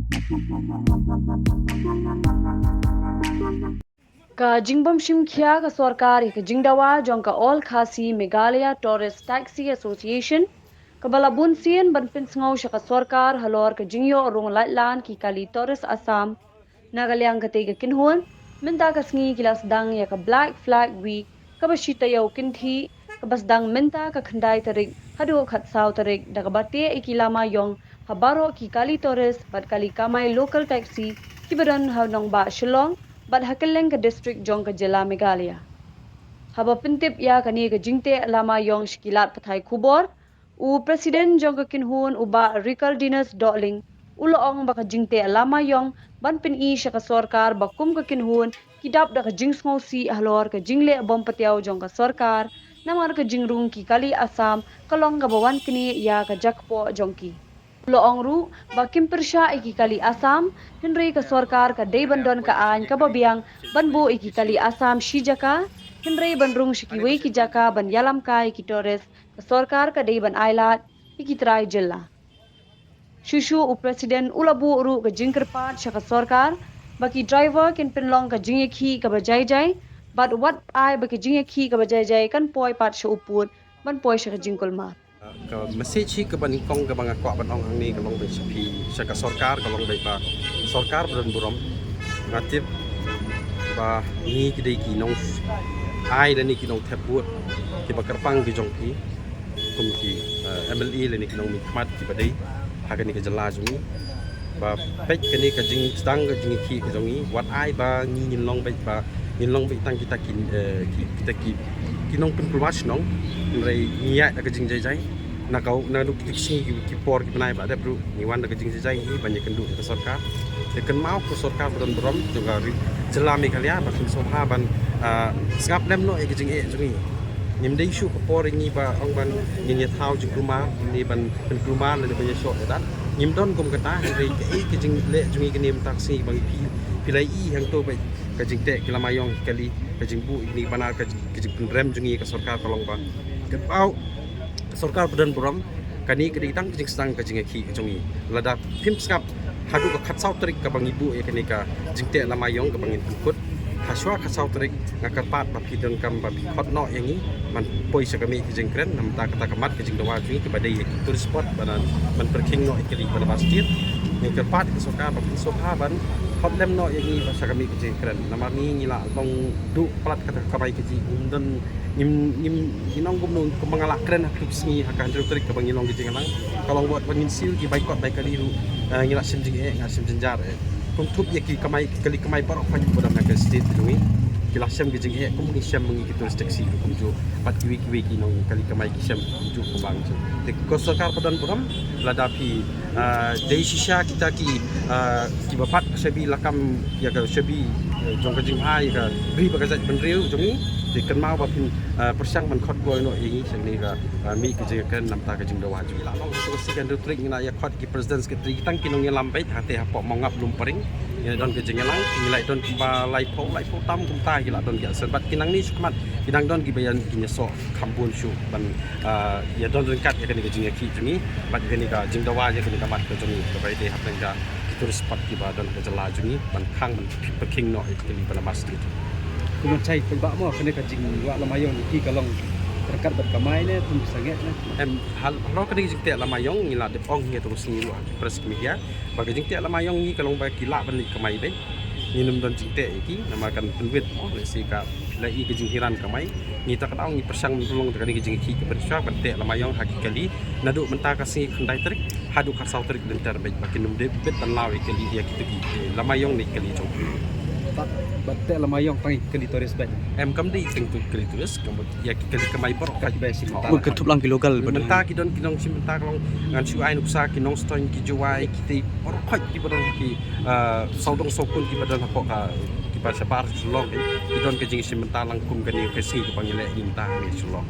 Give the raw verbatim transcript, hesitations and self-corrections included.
Ka jingbym shim khia ka sorkar ïa ka jingdawa jong ka All Khasi Meghalaya Tourist Taxi Association, kaba la bun sien ban pynsngew sha ka sorkar halor ka jingïoh rung laitlan ki kali tourist Assam. Na ka liang kata ka kynhun, mynta ka sngi ki la sdang ïa ka Black Flag Week, kaba shi taïew kynthih, kaba sdang mynta ka khyndai tarik haduh khatsaw tarik, da kaba teh ïa ki lama ïong ha baroh ki kali tourist bad kali kamai local taxi kiba don ha nongbah Shillong bad ha kylleng ka district jong ka jylla Meghalaya. Haba pyntip ïa kane ka jingteh lama ïong sha ki lad pathai khubor, u President jong ka kynhun, u Bah Ricaldinus Dohling, u la ong ba ka jingteh lama ïong ban pyni sha ka sorkar ba kum ka kynhun ki dap da ka jingsngewsih halor ka jingleh bym patiaw jong ka sorkar, namar ka jingrung ki kali Assam ka long kaba wan knieh ïa ka jakpoh jong ki. U la ong ruh ba kim pyrshah ïa ki kali Assam, hynrei ka sorkar ka dei ban don ka aiñ kaba biang ban buh ïa ki kali Assam shi jaka, hynrei ban rung sha kiwei ki jaka ban ïalam kai ïa ki tourist, ka sorkar ka dei ban ailad ïa ki trai jylla. Shuh shuh u President u la buh ruh ka jingkyrpad sha ka sorkar ba ki driver kin pynlong ka jingïakhih kaba jai jai, bad wat ai ba ka jingïakhih kaba jai jai kan poi pat sha u pud ban poi sha ka jingkulmar. Ka message hi kaba nyngkong kaba nga kwah ban ong hangne ka long ba sha phi, sha ka sorkar ka long ba, ba sorkar ba don burom. Nga tip ba ngi ki dei ki nong ai lane ki nongthep vote kiba kyrpang ki jong ki, kum ki, eh, M L A lane ki nongmihkhmat kiba dei ha kane ka jylla jong ngi. Ba peit kane ka jingsdang ka jingïakhih ka jong ngi, wat ai ba ngi ngin long beit ba, ngin long beit tang kita ki, eh, ki, kita ki, ki nongpynkulmar shnong. Hynrei ngi ïaid da ka jingjai jai. Na ka, naduh ki sngi ki, ki por ki bnai ba dep ruh ngi wan da ka jingjai jai hi ban ïakynduh ïa ka sorkar. Ïa kynmaw ka sorkar ba don burom jong ka ri, jylla Meghalaya ba kin sngewbha ban, ah, sngap lem noh ïa ka jingeh jong ngi. Ngim dei shuh ka por ïa ngi ba ong ban ngin ïathaw jingkulmar, ne ban pynkulmar lane ban ïashoh ïadat. Ngim don kum kata, hynrei kaei ka jingleh jong ngi kane mynta ka sngi ba ngi phi, phi la i hangto ba ka jingteh ki lama ïong ki kali, ka jingbuh ïa kine ki banar, ka jing, ka jingpynrem jong ngi ka sorkar ka long ba, kynmaw ka sorkar ba don burom, kane ka dei tang ka jingsdang ka jingïakhih ka jong ngi. Lada phim sngap haduh ka khatsaw tarik kaba ngi buh ïa kane ka jingteh lama ïong kaba ngin pynkut. Hashwa khatsaw tarik nga kyrpad ba phi donkam ba phi khot noh ïa ngi ban poi sha ka mih ka jingkren, namar kata ka mat ka jingdawa jong ngi kaba dei ïa ki tourist spot ban, ban pyrkhing noh ïa ki kali ba na Bah State. Nga kyrpad ïa ka sorkar ba phin sngewbha ban khot lem noh ïa ngi ba sha ka mih ka jingkren. Namar ngi ngi la long duh palat kata ka kamai kajih, ngim don, ngim, ngim, ngi nong kumno kumba nga la kren ha ka sngi ha ka hynriew tarik kaba ngi long ka jingïalang. Ka long wat ba ngin siew ki bai kot bai kali ruh, eh, ngi la shim jingeh, nga shim jynjar eh. Kum thup ïa ki kamai, ki kali kamai baroh pha ba dang ha ka state jong ngi. Ki la shem ki jingeh kum ki shem ngi ki tourist taxi ruh kumjuh. Bad kiwei kiwei ki nong kali kamai ki shem kumjuh kumba ngi shem. Te ka sorkar ba don burom, lada phi, ah, dei shisha kita ki, ah, kiba bat ka shabi lakam ïa ka shabi, eh, jong ka jingbha ïa ka ri bad ka jaitbynriew jong ngi. Te kynmaw ba phin, ah, pyrshang ban khot khuid noh ïa ngi sha kane ka, ah, mih ka jingkren namar ka jingdawa jong ngi. La long ka sngi ka hynriew tarik ngi la ïa khot ki president secretary ki tang ki nongïalam beit hangtei hapoh Mawngap Lumparing. Ngi la don ka jingïalang, ngi la don kumba laiphew, laiphew tam kumta ki la don ki asen bad ki nangne shakhmat ki dang don kiba ïa, ki ïasoh kham bun shuh ban, ah, ïa don ryngkat ïa kane ka jingïakhih jong ngi bad ïa kane ka jingdawa ïa kane ka mat ka jong ngi kaba ïadei hapdeng ka ki tourist spot kiba don ha ka jylla jong ngi ban khang ban pyrkhing noh ïa ki kali ba na Bah State. Kumba shai paidbah mo, kane ka jingwah lama ïong ïa phi ka long ryngkat bad kamai ne kum sangeh ne? Em, hal-, halor kane ka jingteh lama ïong ngi la dep ong hi ha kato ka sngi ruh ha ki press media ba ka jingteh lama ïong ngi ka long ba ki lah ban leit kamai beit. Ngim don jingteh ïa ki namar kan pynwit mo, lehse ka la i ka jinghiran kamai. Ngi ta ka daw ngi pyrshang ban pynlong ta kane ka jingïakhih kaba shuwa ban teh lama ïong ha ki kali naduh mynta ka sngi khyndai tarik haduh khatsaw tarik lynter beit ba kin ym dei beit ban law ïa ki kali ïa kito ki, eh, lama ïong ne ki kali jong ki. Bad, bad teh lama ïong tang ïa ki kali tourist beit? Em, kam dei tang ïa ki kali tourist, kam ïa ki kali kamai baroh. Kat ba shi mynta. Ka thup lang ki local ba mynta ki don ki nong shim mynta ka long ngan shu ai nuksa ki Nongstoiñ, ki Jowai, ki tei baroh khoit kiba don ki, ah, sawdong sawkun kiba don hapoh ka, kiba shabar Shillong ki, ki don ka jingshim mynta lang kum kane ka sngi kaba ngi leh mynta ha Shillong.